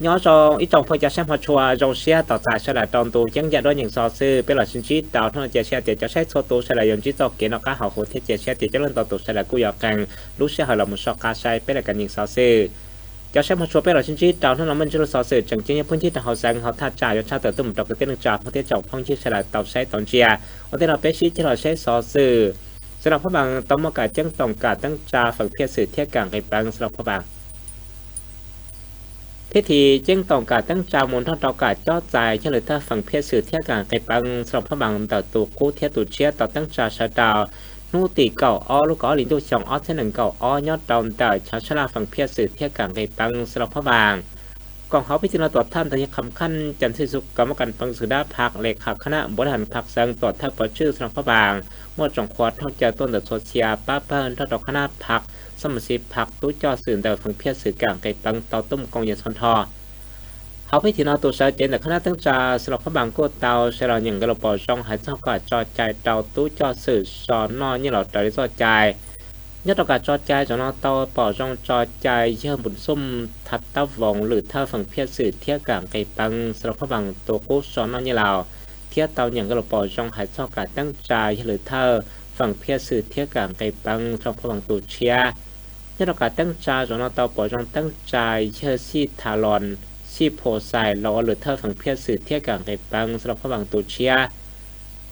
Nyob zoo ib tsoom phooj ywg saib hmov tshua, zoo siab tos txais sawv daws rau ntu ceeb yam duab nyeem xov xwm peb los sib ntsib rau hnub no. Cia siab tias cov saib txhua tus sawv daws yuav ntsib txoj kev noj qab haus huv thiab cia siab tias cov lwm ntau tus sawv daws kuj yuav qee lub sij hawm los mus soj qab saib peb lawv kam nyeem xov xwm. Cov saib hmov tshua, peb los sib ntsib rau hnub no muaj ntsis lub xov xwm tseem ceeb nyob phwb nthib rau hauv xeev hauv thaj tsam yuav tshaj tawm tuaj mus rau kwv tij neej tsa Hmoob thiab tsoom phooj ywg sawv daws tau saib tau ntsia. Ua ntej no peb sib ceg los saib xov xwm. Xeev Laus Phaj Npas tau muaj kam ceeb toom kam teeb tsa feem phiaj xwm thiab kam nqis peev Xeev Laus Phaj Npas. Thiab thim ceeb toom kam teeb tsa mus nrog rau kam cob txais yog lwm thawj feem phiaj xwm thiab kam nqis peev Xeev Laus Phaj Npas ntawm tus qub thiab tus tshiab tau teeb tsa sawv rau hnub tim kaum ob lub kaum ob hlis ntuj xyoo ob txhiab nees nkaum ob nyob rau ntawm chav sab laj feem phiaj xwm thiab kam nqis peev Xeev Laus Phaj Npas. Koom hauv pib tim no tuam thawj ntawd yog Kham Khaj Cas Xwj Xu, kom muaj kam peev xwm dab phaj le Kham Khaj Nab Npuav Laj Phaj Xeev, tuam thawj pov tswj Xeev Laus Phaj Npas, muaj tsoom qhuas thauj caw tuaj ntawm txhua txhia pab pawg nrog rau Khaj Nab Phaj, xab mas xis phaj, tub coj xwm ntawm feem phiaj xwm kam nqis peev tau tuaj mus koom yam txhua nrho. Hauv pib tim no tus sawv cev ntawm Khaj Nab teeb tsa Xeev Laus Phaj Npas kuj tau sawv los nyeem nqe lus pom zoo hais txog kam tso cai rau tub coj xwm so noj nyiaj los raws li txoj cai. Nyob rau kam tso cai zaum no tau pom zoo tso cai yawg Npum Xum Thav Tab Voos lwm thawj feem phiaj xwm thiab kam nqis peev Xeev Laus Phaj Npas tus qub so noj nyiaj laus, thiab tau nyeem nqe lus pom zoo hais txog kam teeb tsa yawg lwm thawj feem phiaj xwm thiab kam nqis peev Xeev Laus Phaj Npas tus tshiab. Nyob rau kam teeb tsa zaum no tau pom zoo teeb tsa yawg Xij Thav Los, Xij Phos Xais los ua lwm thawj feem phiaj xwm thiab kam nqis peev Xeev Laus Phaj Npas tus tshiab.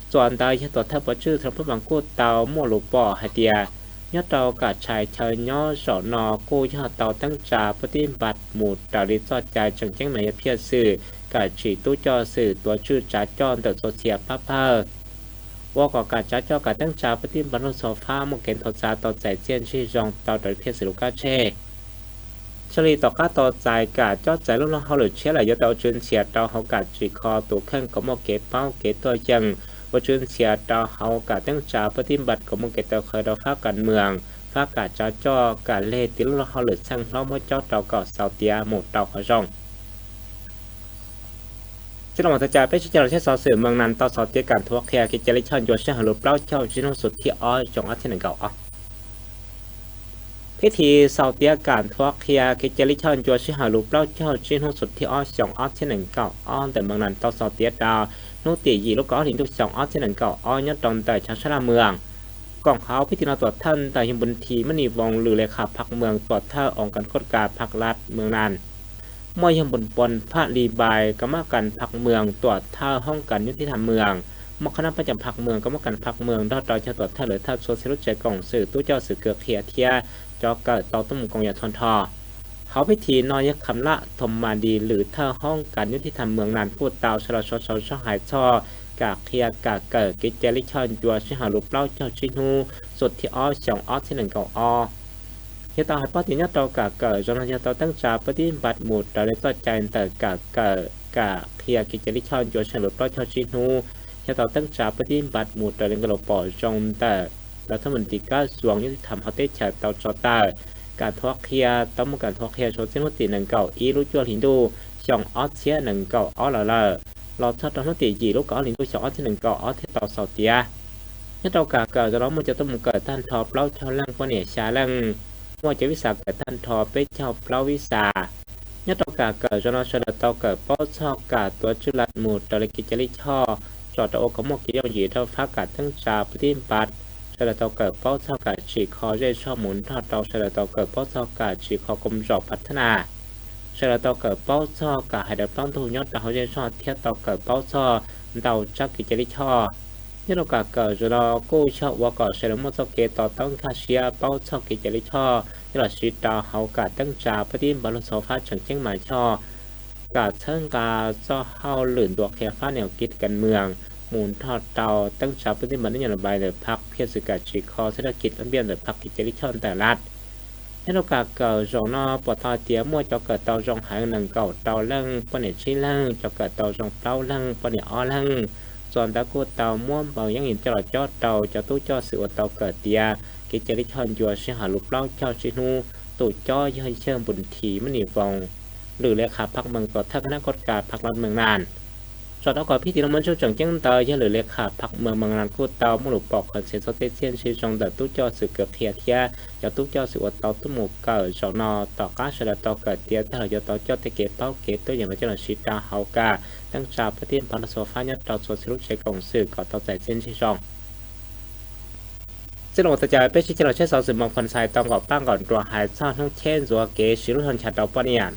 Txuas ntawd yog tuam thawj pov tswj Xeev Laus Phaj Npas kuj tau muaj lus pom hais tias nyob rau kam tshais chaw nyob zaum no kuj yog tau teeb tsa pab tib npas mus raws li txoj cai tseem ceeb mas yog phiaj xwm, kam tsim tub coj xwm tuav tswj tsav coj ntawm txhua txhia pab pawg, ua kom kam tsav coj kam teeb tsa pab tib npas luag txhua fab muaj kev nthuav txav tau txais txiaj ntsig zoo tau raws li phiaj xwm lub kab tseg. Xws li tom qab tau txais kam cob txais lub luag hauj lwm tshiab lawm yuav tau ua tswv ntxhias rau hauv kam tsim kho tus kheej kom muaj kev paub kev tuaj yeem, ua tswv ntxhias rau hauv kam teeb tsa pab tib npas kom muaj kev tau qhawv rau fab kas mwam, fab kam tsav coj kam leg tiv lub luag hauj lwm txheej hlob muab cob rau kom xaus tiav mus rau qhov zoo. Txij los mus txog cas peb sib ceg los saib xov xwm Mees Nas tau xaus tiav kam nthuav qhia kev cai lij choj ncua sij hawm lub plaub caug tsib hnub xu thib ob xyoo ob txhiab nees nkaum ob. Pib thim xaus tiav kam nthuav qhia kev cai lij choj ncua sij hawm lub plaub caug tsib hnub xu thib ob xyoo ob txhiab nees nkaum ob ntawm Mees Nas tau xaus tiav rau hnub tim yim lub kaum ob hlis ntuj xyoo ob txhiab nees nkaum ob nyob rau ntawm chav sab laj Mees. Koom hauv pib thim no tuam thawj ntawm yog Npun Thim Mab Nis Voos lwm le kham phaj Mees tuam thawj oo kas koj kas phaj laj Mees Nas. Muaj yog Npun Pos Phaj Lis Npais kom muaj kas phaj Mees tuam thawj hoob kas nyob tib tham Mees. Muaj Khaj Nab Pab Cam Phaj Mees kom muaj kas phaj Mees nrog rau cov tuam thawj lwm thawj txhua txhia lub tsev koom xwm tub coj xwm kws qhia thiab cov kawm tau tuaj mus koom yam txhua nrho. Hauv pib thim no yog Kham Laj Thom Mas Dis lwm thawj hoob kas nyob tib tham Mees Nas kuj tau sawv los sau sau zog hais txog kam qhia kam kawm kev cai lij choj ncua sij hawm lub plaub caug tsib hnub xu thib ob xyoo ob txhiab nees nkaum ob. Yog tau hais paub tias nyob rau kam kawm zaum no yog tau teeb tsa pab tib npas mus raws li txoj cai ntawm kam kawm kam qhia kev cai lij choj ncua sij hawm lub plaub caug tsib hnub, yog tau teeb tsa pab tib npas mus raws li nqe lus pom zoo ntawm lawv thab mus tim kab xuas nyob tib tham hauv teb chaws tau tso tawm. Kam nthuav qhia tau muaj kam nthuav qhia rau txij hnub tim nees nkaum ib lub cuaj hlis ntuj xyoo ob txhiab nees nkaum ob los lawm, los txog rau hnub tim yim lub kaum ob hlis ntuj xyoo ob txhiab nees nkaum ob thiaj tau xaus tiav. Nyob rau kam kawm zaum no muaj cov tuaj mus kawm tag nrho plaub caug leej poj niam xya leej, muaj cov vij xas kawm tag nrho peb caug plaub vij xas. Nyob rau kam kawm zaum no sawv daws tau kawm paub txog kam tuav tswj laj mus raws li kev cai lij choj, tso rau ua kom muaj kev yooj yim rau fab kam teeb tsa pab tib npas. Sawv daws tau kawm paub txog kam tsim kho zej zog mus nrog rau sawv daws tau kawm paub txog kam tsim kho koom zaum pab thab na. Sawv daws tau kawm paub txog kam hais daws plaub ntug nyob rau hauv zej zog thiab tau kawm paub txog ntau tsab kev cai lij choj. Nyob rau kam kawm zaum no kuj yog ua kom sawv daws muaj txoj kev to taub nkag siab paub txog kev cai lij choj, yog los siv rau hauv kam teeb tsa pab tib npas luag txhua fab tseem ceeb mas yog kam txhawb nqa txoj hauj lwm ntuav qhia fab neos kiv kas mwam mus nrog rau teeb tsa pab tib npas neb nyob los npais ntawm phab phiaj xwm kam tsim kho xab dab kiv lab npiaj ntawm phab kev cai lij choj ntawm lab. Nyob rau kam kawm zaum no pom tau hais tias muaj cov kawm tau zoo heev nees nkaum rau leej poj niam tsib leeg, cov kawm tau zoo plaub leeg poj niam ob leeg. Txuas ntawd kuj tau muab npaws yeeb yim coj los cob rau cov tub coj xwm uas tau kawm tiav kev cai lij choj ncua sij hawm lub plaub caug tsib hnub. Tus cob yog yawg Npun Thim Mab Nis Voos, lwm le kham phaj Mees tuam thawj khab nab koj kas phaj laj Mees Nas. Tso rau kom pib tim no muaj ntsuj tseem ceeb ntawd yog lwm li kham phaj mws mas kuj tau muaj lus pom qhov txhia txog tej txiaj ntsig zoo ntawm tub coj xwm kawm qhia thiab cov tub coj xwm uas tau tuaj mus kawm zaum no tom qab sawv daws tau kawm tiav tag los yuav tau coj tej kev paub kev tuab yeem los coj los siv rau hauv kam teeb tsa pab tib pab los txhua fab nyob rau txhua txhia lub tsev koom xwm kom tau txais txiaj ntsig zoo. Txij li uas tau caw peb sib cog los saib xov xwm Moos Phoo Xais tau nqaum paj nqaum nruas hais txog hnub cheb ntxuav kev siv lub zog nchav rau poj niam.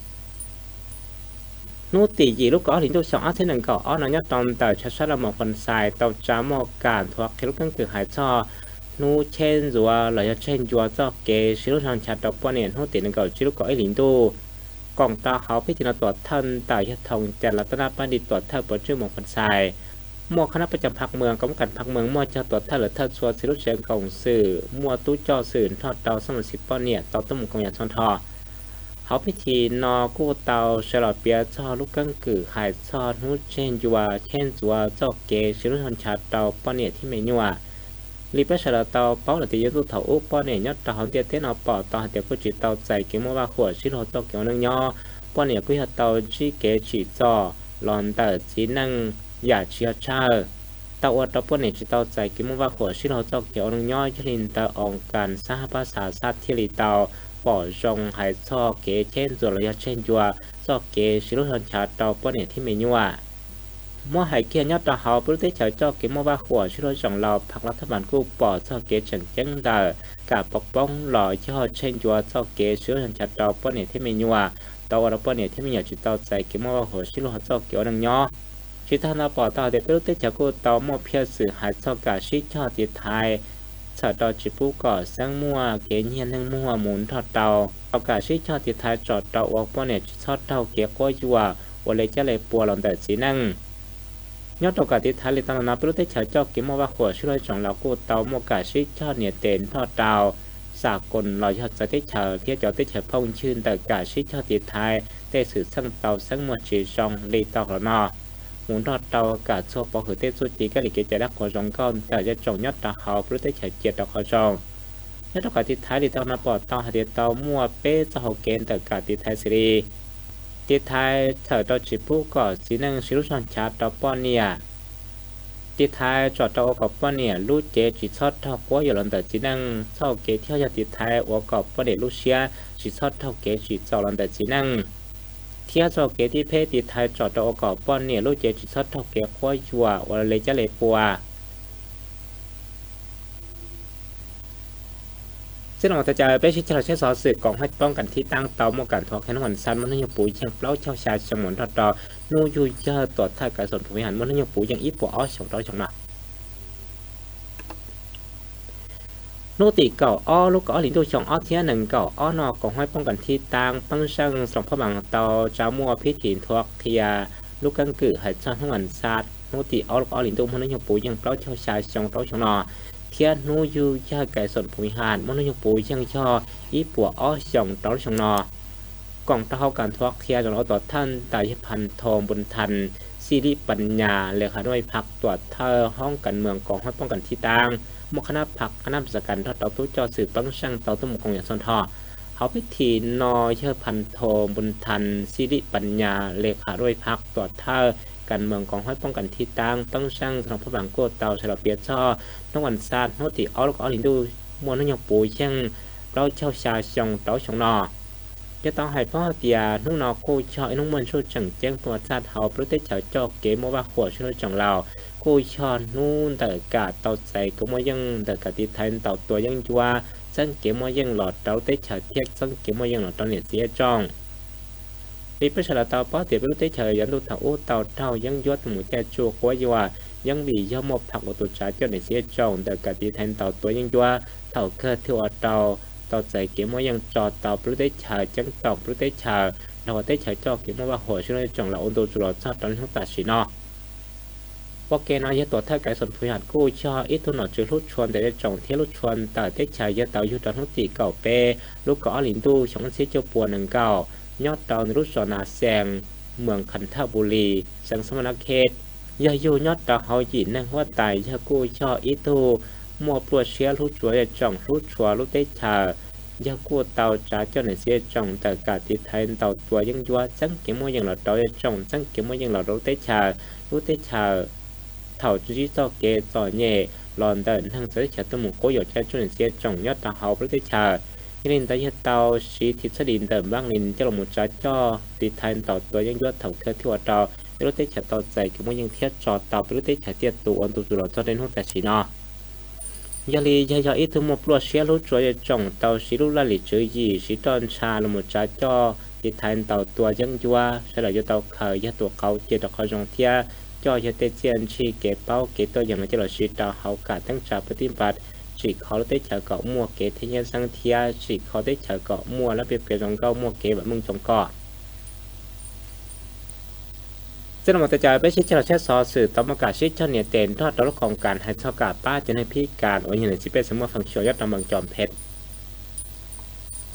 Hnub tim yim lub kaum ob hlis ntuj xyoo ob txhiab nees nkaum ob no nyob rau ntawm chaw sab laj Moos Phoo Xais tau tsa muaj kam nthuav qhia lub keeb kwm hais txog hnub cheb ntxuav los yog tsheej ncua txoj kev siv lub zog nchav rau poj niam hnub tim nees nkaum tsib lub kaum ib hlis ntuj. Koom rau hauv pib tim no tuam thawj ntawm yog Thoom Cas Las Taj Nab Pab Nti tuam thawj puav tswj Moos Phoo Xais, muaj khab nab pab cov phaj mws, kom muab kas phaj mws, muaj cov tuam thawj lawm thawj txhua txhia lub tsev koom xwm, muaj tub coj xwm nrog rau xab mas xiv poj niam tau tuaj mus koom yam txhua nrho. Hauv pib tim no kuj tau sawv los piav txog lub keeb kwm hais txog hnub tsheej ncua cheb ntxuav txoj kev siv lub zog nchav rau poj niam thiab me nyuam. Li peb sawv daws tau paub lawm tias yuav ntuj thaum ub poj niam nyob rau hauv ntiaj teb no pom tau hais tias kuj tsis tau txais kev muaj vaj huam sib luag txoj kev ua neej nyob. Poj niam kuj yog tau ntsib kev tsim txom los ntawm txiv neej yam tsis yog tsawg, tau ua rau poj niam tsis tau txais kev muaj vaj huam sib luag txoj kev ua neej nyob. Yog li ntawd oo kas xab hab pab xav xab thiaj li tau pom zoo hais txog kev cheb ntxuav los yog tsheej ncua txoj kev siv lub zog nchav rau poj niam thiab me nyuam. Muab hais kiag nyob rau hauv peb lub teb chaws coj kev muaj vaj huam sib luag zoom laus phaj los thab mas kuj pom txog kev tseem ceeb ntawm kam pov poob los yog tsheej ncua txoj kev siv lub zog nchav rau poj niam thiab me nyuam, tau ua rau poj niam thiab me nyuam tsis tau txais kev muaj vaj huam sib luag txoj kev ua neej nyob. Tsis tas no pom tau hais tias peb lub teb chaws kuj tau muaj phiaj xwm hais txog kam sib cog tiv thaiv txhawm rau tsis pub kom xeeb muaj kev nyiag neeg muag mus nrog rau, tau kam sib cog tiv thaiv tsom rau ua poj niam tsis txhob raug kev quab yuam ua le cab le pua los ntawm txiv neej. Nyob rau kam tiv thaiv li tau no peb lub teb chaws coj kev muaj vaj huam sib luag zoom laus kuj tau muaj kam sib cog niam tes nrog rau xam koos los yog txawv teb chaws thiab cov teb chaws phooj ywg ntawm kam sib cog tiv thaiv tej xwm txheej tau xeeb muaj tsis zoo li tau los no, mus nrog rau kam txhua pov hwm tej txuj ci kab li kev cai dab qhuas zoo nkauj ntawm zej tsoom nyob rau hauv peb lub teb chaws cia rau qhov zoo. Nyob rau kam tiv thaiv li tau no pom tau hais tias tau muaj peb txoj hauv kev ntawm kam tiv thaiv xws li tiv thaiv txhawm rau tsis pub kom txiv neej siv lub zog nchav rau poj niam, tiv thaiv tsom rau ua kom poj niam lub cev tsis txhob raug quab yuam los ntawm txiv neej, txoj hauv kev thiab yog tiv thaiv ua kom poj niam lub siab tsis txhob raug kev tsim txom los ntawm txiv neej, thiab txoj hauv kev thib peb tiv thaiv tsom rau ua kom poj niam lub cev tsis txhob raug kev quab yuam ua le cab le pua. Txij no mus txog caw peb sib cog los saib xov xwm koom haib poob kas thib taab tau muaj kam nthuav qhia hnub vas xav muaj hnub nyoog puv yeej plaub caug xya xyoo mus nrog rau hnub yug yawg tuam thawj kav xom phuv has muaj hnub nyoog puv yeej ib puas ob xyoos rau xyoo no. Hnub tim kaum ob lub kaum ob hlis ntuj xyoo ob txhiab nees nkaum ob no koom haib poob kas thib taab peeb zeej xoo phob mas tau tsa muaj phib thim nthuav qhia lub keeb kwm hais txog hnub vas xav hnub tim ob lub kaum ob hlis ntuj muaj hnub nyoog puv yeej plaub caug xya xyoo rau xyoo no, thiab hnub yug yawg kav xom phuv has muaj hnub nyoog puv yeej yog ib puas ob xyoos rau xyoo no. Koom rau hauv kam nthuav qhia zoo los ua tuam thawj ntawm yawg Phas Thos Npus Thas, Xij Lij Pas Nyas, Lej Khas Nuj Phas tuam thawj hoob kas mees koom haib poob kas thib taab, muaj qhab nab phas qhab nab pas kas nrog rau tub coj xwm peeb zeej tau tuaj mus koom yam txhua nrho. Hauv phib thim no yawg Phas Thos Npus Thas, Xij Lij Pas Nyas, Lej Khas Nuj Phas tuam thawj kas mees koom haib poob kas thib taab peeb zeej xoo phob mas kuj tau sawv los piav txog hnub vas xav hnub tim ob lub kaum ob hlis ntuj muaj hnub nyoog puv yeej plaub caug xya xyoo rau xyoo no. Yog tau hais paub hais tias hnub no kuj yog ib hnub muaj ntsuj tseem ceeb tuaj txaj hauv peb lub teb chaws coj kev muaj vaj huam sib luag tsoom laus, kuj yog hnub ntawm kam tau txais kev muaj yeej ntawm kam tiv thaiv ntaus tua yeeb ncuab, txeeb kev muaj yeej los rau lub teb chaws thiab txeeb kev muaj yeej los rau niam txiv ej tsoom. Li peb sawv daws tau paub tias peb lub teb chaws yav ntuj thaum ub tau raug yeeb ncuab tuaj mus caij tsuj quab yuam, yeeb vim yog muaj phaj ua tus tsav coj niam txiv ej tsoom ntawm kam tiv thaiv ntaus tua yeeb ncuab, thaum kawg thiaj ua rau tau txais kev muaj yeej tso tau peb lub teb chaws ceeb toom peb lub teb chaws, nrog ua teb chaws coj kev muaj vaj huam sib luag tsoom laus ua ntu zus los txog rau hnub tam sim no. Ua ke no yawg tuam thawj kav xom phuv has kuj yog ib tug nom tswv hlub tshua ntawm zej tsoom thiab hlub tshua ntawm teb chaws yawg tau yug rau hnub tim kaum peb lub kaum ob hlis ntuj xyoo ob txhiab cuaj pua nees nkaum, nyob rau nws lub zos Nas Xees, moos Khas Thaj Npus Lis, xeev Xas Mas Nab Khej. Yog yug nyob rau hauv yim neeg huab tais, yawg kuj yog ib tug muaj pluaj siab hlub tshua zej tsoom hlub tshua lub teb chaws, yog kuj tau tsav coj niam txiv tsoom ntawm kam tiv thaiv ntaus tua yeeb ncuab txeeb kev muaj yeej los rau tsoom, txeeb kev muaj yeej los rau lub teb chaws. Lub teb chaws thaum ntsib txoj kev txom nyem los ntawm neeg txawv teb chaws tuaj mus quab yuam caij tsuj niam txiv tsoom nyob rau hauv lub teb chaws. Yog li ntawd yog tau siv thim txhab dis ntawm npaab li coj los tsav coj tiv thaiv ntaus tua yeeb ncuab thaum kawg thiaj ua rau peb lub teb chaws tau txais kev muaj yeej thiab tso tau peb lub teb chaws tiaj tus ua ntu zus los txog rau hnub tam sim no. Yog li yog yog ib tug muaj pluaj siab hlub tshua tsoom tau siv lub laj lim tswv yim siv roj ntsha los tsav coj tiv thaiv ntaus tua yeeb ncuab, sawv daws yuav tau khaws yog tus qauv cia rau qhov zoo thiab coj yog tej txiaj ntsig kev paub kev tuaj yeem los coj los siv rau hauv kam teeb tsa pab tib npas tsim kho lub teb chaws kom muaj kev thiab nyiaj xeeb thiab tsim kho teb chaws kom muaj lab peb kev zoo nkauj muaj kev vam meej coob kom Txij no mus tas caw peb sib cog los saib xov xwm tau muaj kam sib cog nias tes nrog rau lub khoom kas hais txog kam pab cov neeg phib kas uas yog niam txiv pej xeem muaj feem xyuam nyob rau moos Coo Phem.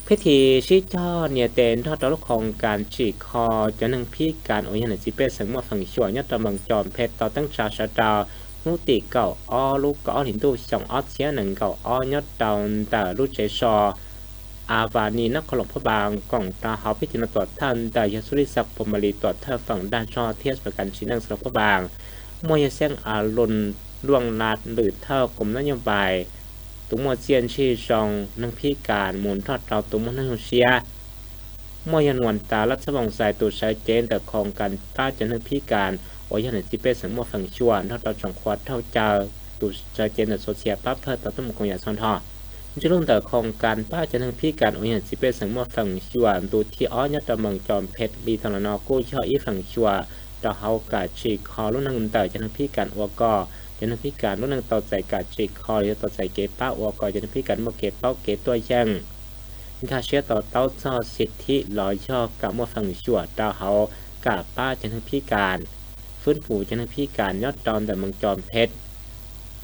Phib thim sib cog nias tes nrog rau lub khoom kas tsim kho cov neeg phib kas uas yog niam txiv pej xeem muaj feem xyuam nyob rau moos Coo Phem tau teeb tsa sawv rau hnub tim kaum ob lub kaum ob hlis ntuj xyoo ob txhiab nees nkaum ob nyob rau ntawm lub tsev so Avani Nab Qhoos Loos Phuab Npas koom rau hauv phib thim no tuam thawj ntawm yog Xub Lis Xaj Pus Mas Lis tuam thawj feem dag zog thiab xu kas tsim neej xu Loos Phuab Npas, muaj yog Xeeb A Lus Luaj Las lwm thawj koom nab nyob vais, tus muaj txiaj ntsig zoo neeg phib kas mus nrog rau tus muaj neeg zoo siab, muaj yog Nuas Tas Laj Txhab Voos Xais tus sawv cev ntawm khoom kas pab cov neeg phib kas uas yog niam txiv pej xeem muaj feem xyuam nrog rau tsoom qhua rhaub caw tus sawv cev ntawm social pab phawj tau tuaj mus koom yam txhua nrho. Ntsib lub ntawm khoom kas pab cov neeg phib kas uas yog niam txiv pej xeem muaj feem xyuam ntu thib ob nyob rau moos Coo Phem li tau los no kuj yog ib feem xyuam rau hauv kam tsim kho lub neej ntawm cov neeg phib kas ua kom cov neeg phib kas lub neej tau txais kam tsim kho los yog tau txais kev pab ua kom cov neeg phib kas muaj kev paub kev tuaj yeem, nkag siab to taub txog xim thib los yog kam muaj feem xyuam rau hauv kam pab cov neeg phib kas, fwb fum cov neeg phib kas nyob rau ntawm moos Coo Phem.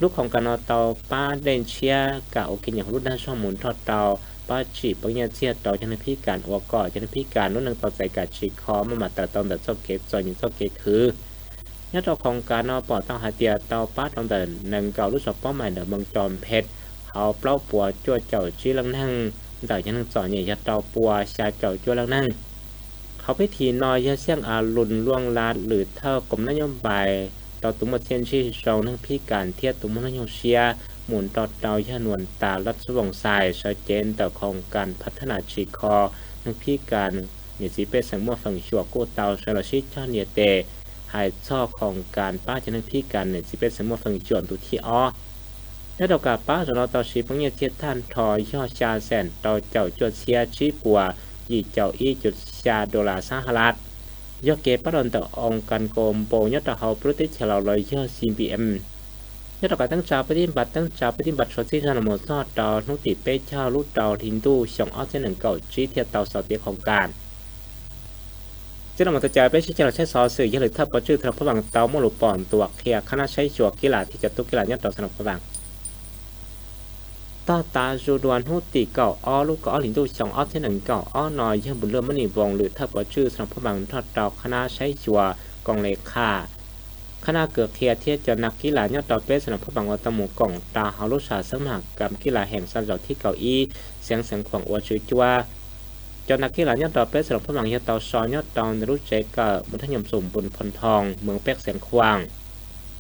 Lub khoom kas no tau pab dej ntshiab kam ua kev nyiam hauv lub dag zog mus nrog rau pab tsim peev nyiaj txiag rau cov neeg phib kas ua kom cov neeg phib kas lub neej tau txais kam tsim kho maj mam tawm tau ntawm txoj kev txom nyem txoj kev khwv. Nyob rau khoom kas no pom tau hais tias tau pab rau ntawm nees nkaum lub zos pob mais ntawm moos Coo Phem hauv plaub puas cuaj caum tsib leej neeg, ntawm cov neeg txom nyem yog rau pua xya caum cuaj leej neeg. Hauv pib thim no yog Xeeb A Lus Luaj Las lwm thawj koom nab nyob vais rau tus muaj txiaj ntsig zoo neeg phib kas thiab tus muaj neeg nyoog siab mus nrog rau yog Nuas Tas Laj Txhab Voos Xais sawv cev ntawm khoom kas phav thab nas tsim kho neeg phib kas niam txiv pej xeem muaj feem xyuam kuj tau sawv los sib cog nias tes hais txog khoom kas pab cov neeg phib kas niam txiv pej xeem muaj feem xyuam ntu thib ob. Nyob rau kam pab zaum no tau siv peev nyiaj txiag thaj nrho yog xya xees rau caum cuaj txhiab tsib puas yim caum ib cuv xya dollar xab ha las, yog kev pab rau ntawm oo kas kos npau nyob rau hauv peb lub teb chaws Laus los yog C B M. Nyob rau kam teeb tsa peb tib npas, teeb tsa peb tib npas tshuav txij zog los mus txog rau hnub tim peb caug lub rau hli ntuj xyoo ob txhiab nees nkaum tsib thiaj tau xaus tiav khoom kas. Txij no mus tas caw peb sib cog los saib xov xwm yog lwm thawj pov tswj xu Loos Phuab Npas tau muaj lus pom ntuas qhia khab nab saib xyuas kib las thiab cov tub kib las nyob rau xu Loos Phuab Npas. Tog tav zus dua hnub tim kaum ob lub kaum ob hlis ntuj xyoo ob txhiab nees nkaum ob no yog Npus Lwj Mab Nis Voos lwm thawj pov tswj xu Loos Phuab Npas nrog rau khab nab saib xyuas koom le qha, khab nab kws qhia thiab cov nab kib las nyob rau peb xu Loos Phuab Npas uas tau mus koom rau hauv lub sam xeeb maj kam kib las heem xaj zaum thib kaum ib xeev Xeev Khuam ua tswv cuab. Cov nab kib las nyob rau peb xu Loos Phuab Npas yog tau so nyob rau ntawm lub tsev kawm Mus Thaj Nyoos Xum Npus Phoo Thoo, moos Peb Xeev Khuam.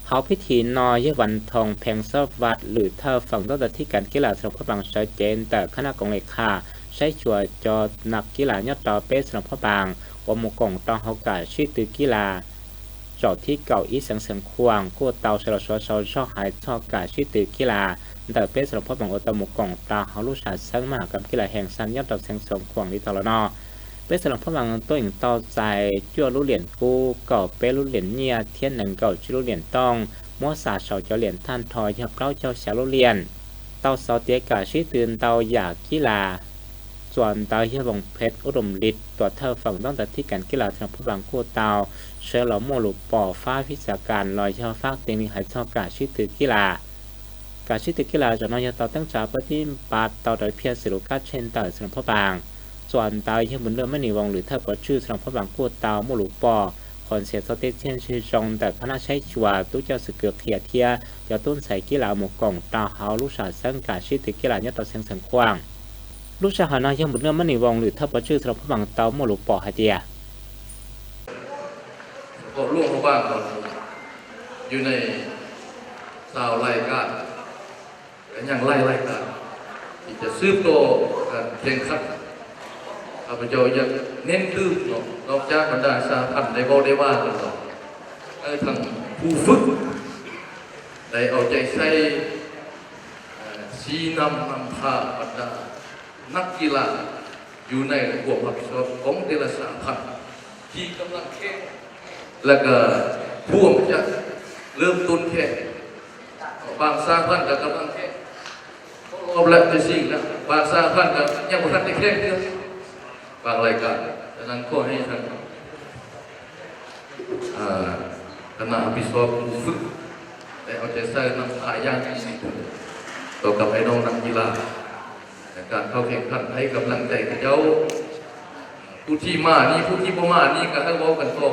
Hauv pib thim no yog Vas Thoos Phees Xab Vas lwm thawj feem ntaub ntawv thib kas kib las xu Loos Phuab Npas sawv cev ntawm khab nab koom le qha saib xyuas cov nab kib las nyob rau peb xu Loos Phuab Npas uas mus koom rau hauv kam sib tw kib las zaum thib kaum ib xeev Xeev Khuam kuj tau sawv los suav sau zog hais txog kam sib tw kib las ntawm peb xu Loos Phuab Npas uas tau mus koom rau hauv lub sam xeeb maj kam kib las heem xaj nyob rau xeev Xeev Khuam li tau los no. Peb xu Loos Phuab Npas tuaj yeem tau txais cuaj lub liam kub, kaum peb lub liam nyiaj thiab nees nkaum tsib lub liam tooj, muab xam saum cov liam thaj nrho yog plaub caug xya lub liam. Tau xaus tiav kam sib tw ntau yam kib las. Txuas ntawd yog Voos Phem Ub Doos Lis tuam thawj feem ntaub ntawv thib kas kib las xu Loos Phuab Npas kuj tau sawv los muaj lus pom fab fib xas kas los yog fab tees li hais txog kam sib tw kib las. Kam sib tw kib las zaum no yog tau teeb tsa pab tib npas tau rau phiaj xwm lus kab tsheej ntawm xu Loos Phuab Npas. Txuas ntawd yog Npus Lwj Mab Nis Voos lwm thawj pov tswj xu Loos Phuab Npas kuj tau muaj lus pom qhuas ntxias txog tej txiaj ntsig zoo ntawm khab nab saib xyuas tub coj xwm kws qhia thiab cov tub ntxhais kib las mus koom rau hauv lub sam xeeb kam sib tw kib las nyob rau xeev Xeev Khuam. Lub sij hawm no yog Mus Nuj Mab Nim Voos lwm thawj pov tswj xov laus Phab Vaas tau muaj lus pom hais tias ในการสร้างรายการ การยังไล่รายการที่จะสืบต่อการแข่งขัน ข้าพเจ้าอยากเน้นคือ นอกจากบรรดาสหพันธ์ได้เว้าได้ว่ากันแล้ว ให้ทางผู้ฝึกได้เอาใจใส่ เอ่อ ชี้นำนำพาบรรดานักกีฬา อยู่ในความรับผิดชอบของแต่ละสหพันธ์ที่กำลังแข่ง แล้วก็พร้อมจะเริ่มต้นแข่ง บางสหพันธ์ก็กำลังแข่งเข้ารอบและจะชิงแล้ว บางสหพันธ์ก็ยังบ่ทันได้แข่งเทื่อ บางรายการ ฉะนั้นขอให้ทาง คณะรับผิดชอบผู้ฝึกได้เอาใจใส่นำพาอย่างดีต่อกับไอ้น้องนักกีฬาในการเข้าแข่งขันให้กำลังใจเขาเจ้า ผู้ที่มานี่ผู้ที่บ่มานี่ก็ให้เว้ากันต่อ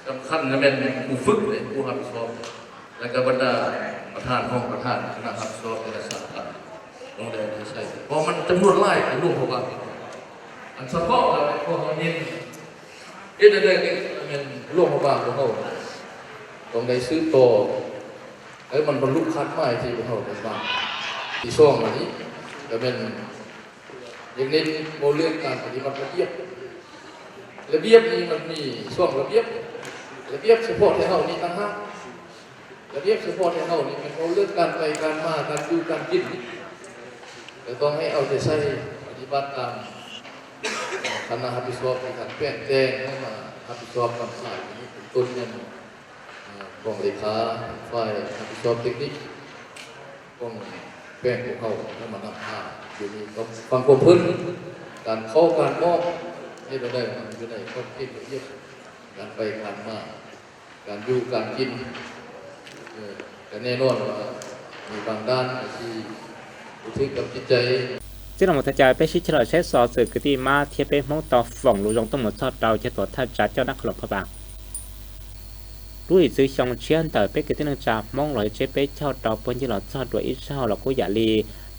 สำคัญก็แม่นผู้ฝึกเนี่ยผู้รับผิดชอบ แล้วก็บรรดาประธานห้องประธานคณะรับผิดชอบแต่ละสาขา ต้องได้เอาใจใส่ เพราะมันจำนวนหลายในหลวงพระบาง อันเฉพาะเราในพวกเราเนี่ย เฮ็ดได้เลยเนี่ย แม่นหลวงพระบางของเรา ต้องได้สืบต่อ ให้มันบรรลุคาดหมายที่พวกเราได้วาง ที่สองมานี้ ก็แม่น อย่างนี้เว้าเรื่องการปฏิบัติระเบียบ ระเบียบนี่มันมีสองระเบียบ ระเบียบเฉพาะแถวเฮานี่ต่างหาก ระเบียบเฉพาะแถวเฮานี่มันเว้าเรื่องการไปการมา การอยู่การกิน ก็ต้องให้เอาใจใส่ปฏิบัติตาม คณะรับผิดชอบที่ท่านแจ้งให้มารับผิดชอบนำฝ่ายนี้เป็นต้นเนี่ย กองเลขา ฝ่ายรับผิดชอบเทคนิค กองแป้งของเขาให้มานำพา อยู่นี่ก็ฟังความเพิ่น การเข้าการออก ให้เราได้มันอยู่ในขอบเขตระเบียบ การไปการมา การอยู่การกิน เออ ก็แน่นอนว่ามีบางด้านที่กระทบกับจิตใจ Txij no mus tag cas peb sib cog los saib xov xwm kwv tij Mab thiab peb Hmoob tau foom lus zoo tuaj mus txog rau cov tuam thawj tsav coj Nab Qhoo Loos Phaj Vaas. Lub hlis txwv xyoo tshiab ntawm peb kwv tij neej tsa Hmoob los yog tsiab peb caug rau puag ncig los txog dua ib zaug los kuj yam li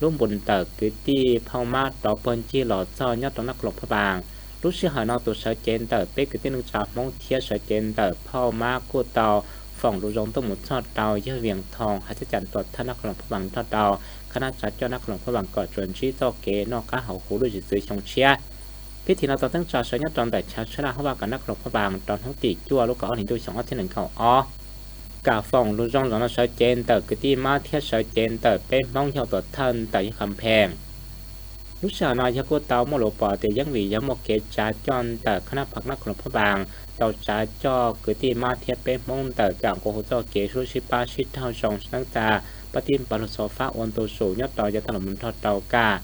lub npus ntawm kwv tij phauj Mab rau puag ncig los txog nyob rau Nab Qhoo Loos Phaj Vaas. Lub sij hawm no tus sawv cev ntawm peb kwv tij neej tsa Hmoob thiab sawv cev ntawm phauj Mab kuj tau foom lus zoo tuaj mus txog rau yawg Vias Thoo hais txog cov tuam thawj Nab Qhoo Loos Phaj Vaas nrog rau qhab nab tsav coj Nab Qhoo Loos Phaj Vaas kom tsuas ntsib txoj kev noj qab haus huv lub hlis txwv xyoo tshiab. Pib thim no tau teeb tsa sawv nyob rau ntawm chav tshab laj hab vaj kom Nab Qhoo Loos Phaj Vaas rau hnub tim cuaj lub kaum ob hlis ntuj xyoo ob txhiab nees nkaum ob. Kam foom lus zoo zaum no sawv cev ntawm kwv tij Mab thiab sawv cev ntawm peb Hmoob yog tuam thawj ntawm yawg Kham Phees. Lub sij hawm no yog kuj tau muaj lus pom tias yeej vim yog muaj kev tsav coj ntawm qhab nab phav Nab Qhoo Loos Phaj Vaas tau tsav coj kwv tij Mab thiab peb Hmoob ntawm kam nqua hu txoj kev sib pab sib raug zoo neeb tsa, pab tib pab lug xov fab ua ntu zus nyob rau yav tag los mus nrog rau kam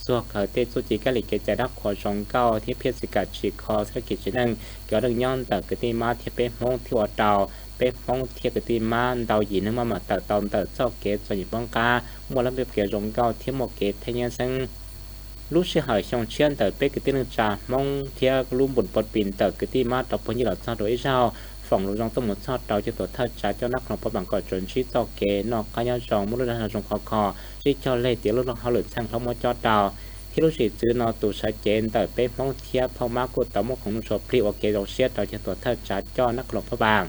txuag khaws tej txuj ci kab li kev cai dab qhuas zoo nkauj thiab phiaj txwv kam tsim kho txoj kev tsim neej kev ua neej nyob ntawm kwv tij Mab thiab peb Hmoob thiab ua rau peb Hmoob thiab kwv tij Mab ntau yim neeg maj mam tawm tau ntawm txoj kev txom nyem poob qab, muaj lub ntiaj teb zoo nkauj thiab muaj kev thaj yeeb xeeb. Lub sij hawm xyoo tshiab ntawm peb kwv tij neej tsa Hmoob thiab lub npus pov pis ntawm kwv tij Mab rau puag ncig los txog dua ib zaug foom lus zoo tuaj mus txog rau cov tuam thawj tsav coj Nab Qhoo Loos Phaj Vaas kom tsuas ntsib txoj kev noj qab nyob zoo, muaj lub dag zoo khov kho, sib cog leg tiav lub hauj lwm txheej hlob muab cob rau. Thiab lub hlis txwv no tus sawv cev ntawm peb Hmoob thiab phauj Mab kuj tau muab khoom noj tshuaj plig ua kev zoo siab rau cov tuam thawj tsav coj Nab Qhoo Loos Phaj Vaas.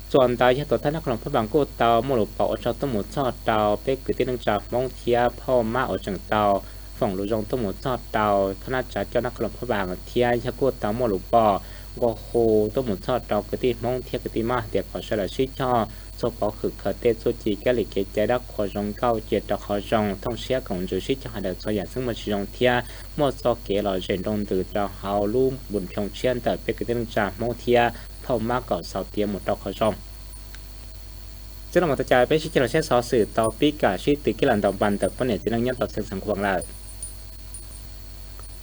Txuas ntawd yog tuam thawj Nab Qhoo Loos Phaj Vaas kuj tau muaj lus pom ua tsaug tuaj mus txog rau peb kwv tij neej tsa Hmoob thiab phauj Mab uas tseem tau foom lus zoo tuaj mus txog rau qhab nab tsav coj Nab Qhoo Loos Phaj Vaas thiab yog kuj tau muaj lus pom nqua hu tuaj mus txog rau kwv tij Hmoob thiab kwv tij Mab hais tias kom sawv daws sib cog txuag pov hwm khaws tej txuj ci kab li kev cai dab qhuas zoo nkauj cia rau qhov zoo thooj siab koom ntsws sib cog hais daws txhua yam xeeb muaj tsis zoo thiab muaj txoj kev lom zem nroo ntws rau hauv lub npus xyoo tshiab ntawm peb kwv tij neej tsa Hmoob thiab phauj Mab kom xaus tiav mus rau qhov zoo. Txij no mus tag cas peb sib cog los saib xov xwm tau pib kam sib tw kib lam ntaus npas ntawm poj niam txiv neej nyob rau xeev Xeev Khuam lawm.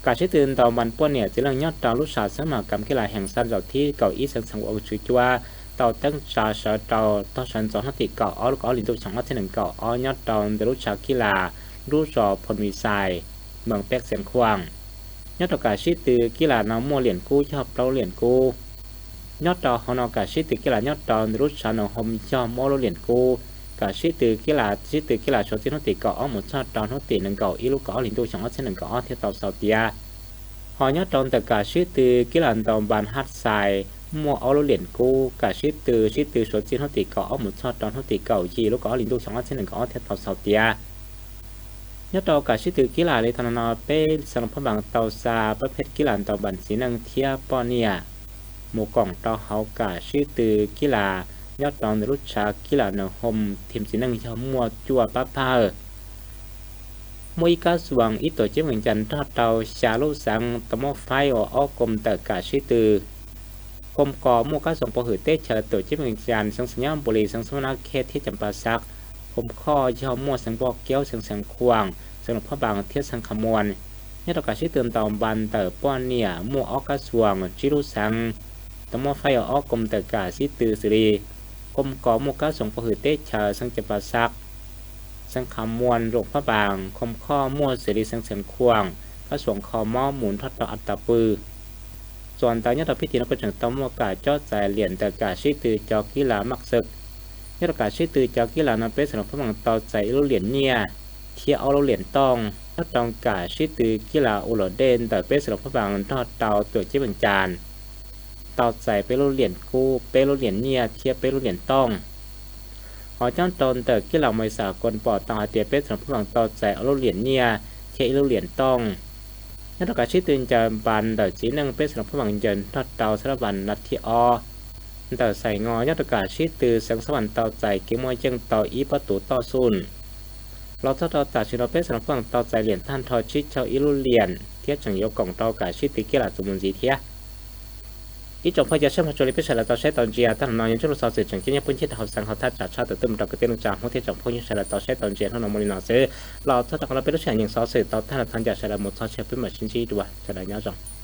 Kam sib tw ntaus npas poj niam txiv neej nyob rau lub sam xeeb Mas Kam Kib Lam Hees Xaj zaum thib kaum ib xeev Xeev Khuam tswv cuab tau teeb tsa sawv rau tog sawv ntxov hnub tim kaum ob lub kaum ob hlis ntuj xyoo ob txhiab nees nkaum ob nyob rau ntawm lub tshav kib lam lub zos Phoo Vis Xais, moos Peb Xeev Khuam. Nyob rau kam sib tw kib lam no muaj liam kub yog plaub liam kub. Nyob rau hauv no kam sib tw kib lam nyob rau ntawm lub tshav no hom yog muaj ob lub liam kub. kam sib tw kib las, sib tw kib las suav txij hnub tim kaum ob mus txog rau hnub tim nees nkaum ib lub kaum ob hlis ntuj xyoo ob txhiab nees nkaum ob thiaj tau xaus tiav. Ho nyob rau ntawm kam sib tw kib las ntaus npas haj xais muaj ob lub liam kub, kam sib tw sib tw suav txij hnub tim kaum ob mus txog rau hnub tim kaum yim lub kaum ob hlis ntuj xyoo ob txhiab nees nkaum ob thiaj tau xaus tiav. Nyob rau kam sib tw kib las li thaum no no peb xeev Luas Phab Npaas tau xa pab phej kib las ntaus npas txiv neej thiab poj niam mus koom rau hauv kam sib tw kib las nyob rau ntawm lub tshav kib las Nws Hom thim txiv neej yog muaj cuaj pab phaj. Muaj ib kab xuas ib tuam ceeb Vees Cas nrog rau xya lub xeev tau muab faib ua ob koom ntawm kam sib tw. Koom kom muaj kab xuas pov hwm teb chaws tuam ceeb Vees Cas, xeev Xais Nyab Npus Lis, xeev Xab Nab Khej thiab Cas Pas Xav. Koom khoj yog muaj xeev Npoj Kiaub, xeev Xeev Khuam, xeev Luas Phab Npaas thiab xeev Kham Muas. Nyob rau kam sib tw ntaus npas ntawm poj niam muaj ob kab xuas tsib lub xeev tau muab faib ua ob koom ntawm kam sib tw xws li koom kom muaj kab xuas pov hwm teb chaws xeev Cas Pas Xav, xeev Kham Muas, Luas Phab Npaas. Koom khoj muaj xws li xeev Xeev Khuam, kab xuas kho mob mus nrog rau a tas pw. Txuas ntawd nyob rau pib tim no kuj tseem tau muaj kam cob txais liam ntawm kam sib tw cov kib las maj xwm. Nyob rau kam sib tw cov kib las no peb xeev Luas Phab Npaas tau txais ib lub liam nyiaj thiab ob lub liam tooj. Nyob rau kam sib tw kib las ua luam dej ntawm peb xeev Luas Phab Npaas nrog rau tuam ceeb Vees Cas tau txais peb lub liam kub, peb lub liam nyiaj thiab peb lub liam tooj. Ho nyob rau ntawm kib las Mois Xas Kuas pom tau hais tias peb xeev Luas Phab Npaas tau txais ob lub liam nyiaj thiab ib lub liam tooj. Nyob rau kam sib tw ncaws npas ntawm txiv neej peb xeev Luas Phab Npaas ncaws nrog rau xab lab vas nas thib ob ntawm Xais Ngos. Nyob rau kam sib tw xeev Xab Vas tau txais kev muaj yeej tau ib pob tus toj xum. Los txog rau tam sim no peb xeev Luas Phab Npaas tau txais liam tag nrho tsib caug ib lub liam thiab tseem yuav koom rau kam sib tw kib las txuas mus ntxiv thiab. Ib tsoom phooj ywg sawv daws, tsuas li peb sawv daws tau saib tau ntsia tag nrho no yuav tsum lub xov xwm tseem ceeb nyob pub ntsej rau hauv xeev hauv thaj tsam tshaj tawm tuaj mus rau kwv tij neej tsa Hmoob thiab tsoom phooj ywg sawv daws tau saib tau ntsia hnub no muaj li no xwb. Los txog rau qhov no peb lub sij hawm nyeem xov xwm tau tag los thov ncam sawv daws mus txog tsis peb mam sib ntsib dua, sawv daws nyob zoo.